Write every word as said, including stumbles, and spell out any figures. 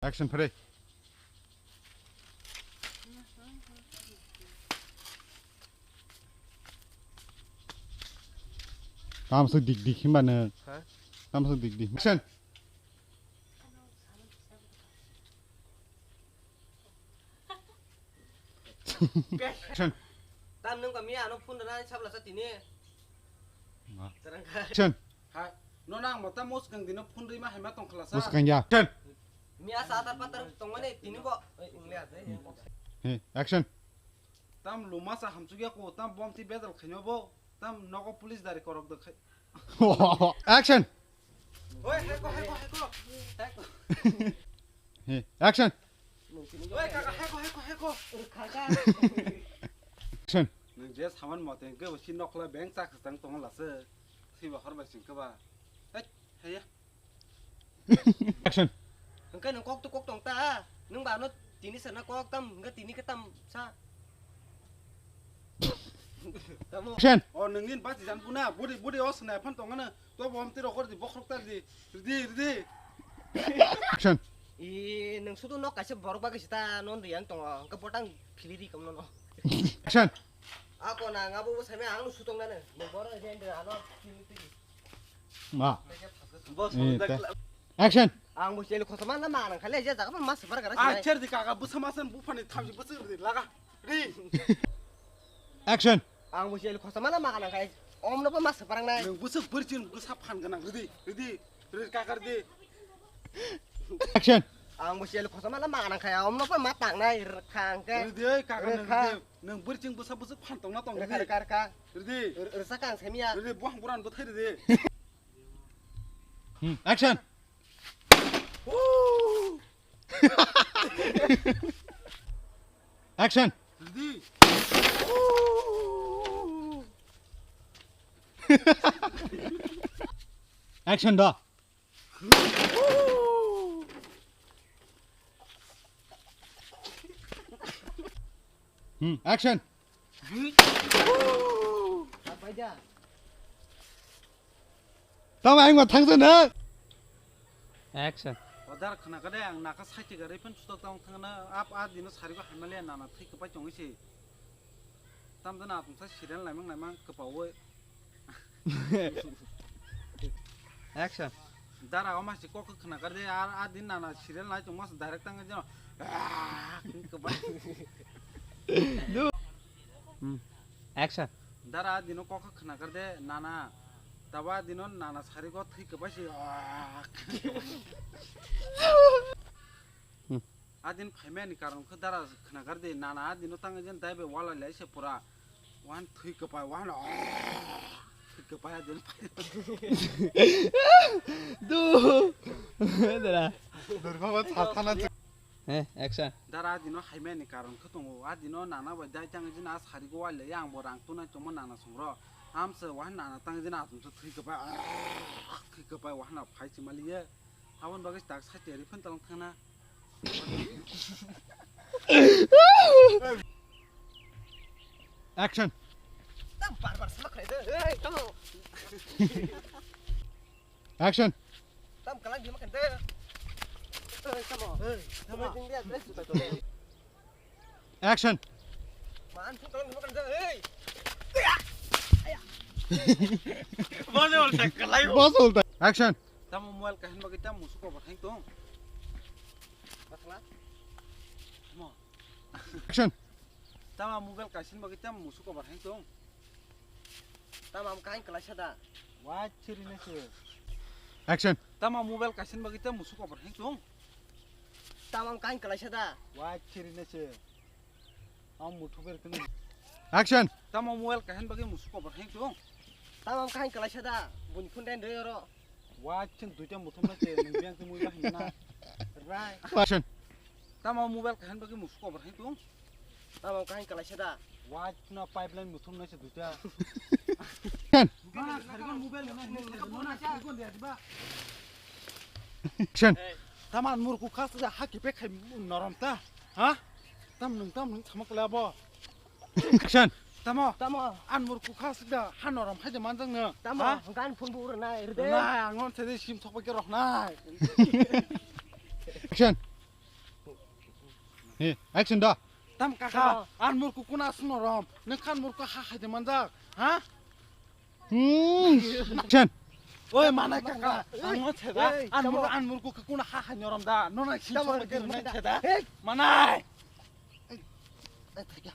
Action, phere. Tamsok dik dik himba nw. Ha? Tamsok dik dik. Action. Action. Tam nung kami ano phone rana sabla sa tini. Ma. Terang ka. Action. Ha, no nang mata muskang dino phone rima haima tong khala sa. Muskang ya. Action. Mi asa atar patar tongmani tini bo. Oi, ingle ase. He, action. Tam luma sa hamsuk ya ko, tam bom ti bedal khaino bo, tam nogo police dari korok do khai. Action. Oi, heko, heko, heko. Heko. He, action. Oi, kaka, heko, heko, heko. Action. Nung je saman mote hwnkhe bo si nokla beng chak kwchang tong lase. Siba hor bai sing khe ba. Hei, hei ya. Action. Hwnkhe nung kok tu kok tong ta. Nung ba no tini sana kok tam, hwnkhe tini khe tam sa. Tamo. Action. O nungni bati jan puna, budi, budi o swnai phan tongana. To bom tiro kor di, bokhorok tar di. Ridi, ridi. Action. I, nung sudu nok kaisa borok bagwi sita non riyan tongo. Hwnkhe botang phili ri kam nono. Action. Ako na ngabu bo saimai ang sutong nane. Nung boro je ndra ano phili phili. Ma. Boss, eh, ta-, action. Ang bo cheli khosoma na ma nang khale je jaga ma separ gara. Ah, cher di kaka, busa masan bu phani thamji busa di laga. Ri. Action. Ang bo cheli khosoma na ma nang khai. Om no ma separ nai. Nung busa burchin busa phan ganang, ridi, ridi, ridi kaka ridi. Action. Ang bo cheli khosoma na ma nang khai. Om no ma tang nai khang ke. Ridi, oi kaka, ridi nung kha. Ridi. Nung burchin busa busa phan tong na tong ridi. Ridi. Ridi. R-, risa kang semia. Ridi, buang buran buthai ridi. Hmm, action. Action. Ready? Action da. Hmm, action. Tamo ayung ma thangsa na? Action. Odar khna kade ang naka saiti gari phan chutok tang thangna ap a dino sarigo haimale nana thik kapai chongwi se. Tam dana apung sa siren laimang laimang kapawi. Action. Dara o masi kok khna kar de ar a din nana serial nai tong mas direct tang jeno. Ah, kok ba. Hmm. Action. Dara a dino kok khna kar de nana. Taba dino nana sari go thik ba si. Ah. Hmm. A din phaimani karon khe dara khna kar de nana a dino tang jen dai be wala lai se pura. Wan thui kapai wan. Thui kapai a din. Du. Dara. Durga ba thana. Eh, action. Dara a dino haimani karon khe tongo. A dino nana bai dai tang jen a sari go wala yang bo rang tuna chomo nana songro. Amse wan nana tang jen a tum thui kapai. Thui kapai wan phai chimali ye. Aboni bagwi tak site ri phan talang thangna. Action. Tam bar bar sama khlai de. Hey, tamo. Action. Tam kalang di makan de. Hey, tamo. Hey, tamo. Jing dia dress tu tu. Action. Man, tu kalang di makan de. Hey. Bos ulta kalai. Bos ulta. Action. Tamo mobile kahin bagwi tam musuk obar hang tong. Bakla. Mo. Action. Tama mobile kasin bagwi tam musuk obar hang tong. Tama am kain kalai sada. Wa chiri na se. Action. Tama mobile kasin bagwi tam musuk obar hang tong. Tama am kain kalai sada. Wa chiri na se. Am muthu ber kene. Action. Tama mobile kahin bagwi musuk obar hang tong. Tama am kain kalai sada. Buni phone den de ro. Wa ching duita muthum na che nung biang te mui ba hinna. Rai. Action. Tama mobile kahin bagwi musuk obar hang tong. Tama kahin kalai sada. Wa ching pipeline muthum na che duita. Action. Ba, sargon mobile na hinna, sargon na cha, sargon dia diba. Action. Tama murku khas da ha kipe khai norom ta. Ha? Tam nung tam nung thamak labo. Action. Tamo. Tamo. An murku khas da ha norom hai de manjang no. Tamo. Ha? Gan phone bu rwnai rde. Na ang non thedi sim thok ke rok nai. Action. He, action da. Tam kaka, an murku kuna snorom. Nang khan murku ha khai de manjak. Ha? Hmm, action. Oi, manai kaka. Ang no cheda. Ei, an murku, tamo. An murku kuna ha khai norom da. No na sin Tamo, chuma dir tamo. Nang cheda. Hey. Manai. Ei, ei, thakya.